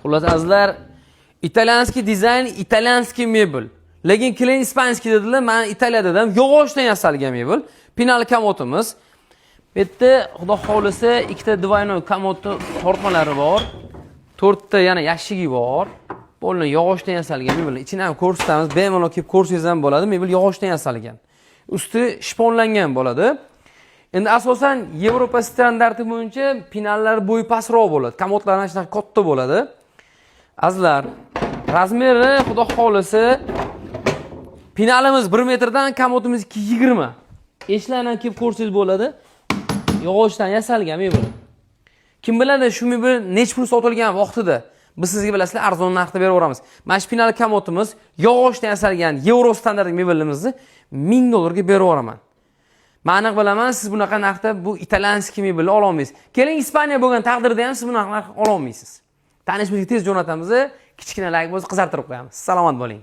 Xullas, azizlar, итальянский dizayn, итальянский mebel. Lekin keling, испанский dedilar, man Italiyada dedim, yog'ochdan yasalgan mebel. Pinal komodimiz. Bu yerda, xudo xohlasa, ikkita двойной komodni tortmalari bor. To'rtta yana yashigi bor. Полный yog'ochdan yasalgan mebel. Ichini ham ko'rsatamiz. Bemalol kelib ko'rsangiz ham bo'ladi. Mebel yog'ochdan yasalgan. Usti shponlangan bo'ladi. Endi asosan Yevropa standarti bo'yicha pinallar bo'yi pastroq bo'ladi. Komodlar mana shunaqa katta bo'ladi. Azizlar, размер i, xudo xohlasa, pinalimiz 1 metrdan, komodimiz 2.20. Eshiklarni ham kelib ko'rsangiz bo'ladi. Yog'ochdan yasalgan mebel. Kim biladi, shu mebel necha pul sotilgan vaqtida. Biz sizga, bilasizlar, arzon narxda berib yuboramiz. Mana shu pinal komodimiz, yog'ochdan yasalgan yevro standart mebelimizni 1000 dollarga berib yuboraman. Men aniq bilaman, siz bunaqa narxda bu итальянский mebelni ola olmaysiz. Keling, Ispaniya bo'lgan taqdirda ham siz bunaqa narx ola olmaysiz. Tanishimizga tez jo'natamiz, kichkina layk bo'lsa, qizartirib qo'yamiz. Salomat bo'ling.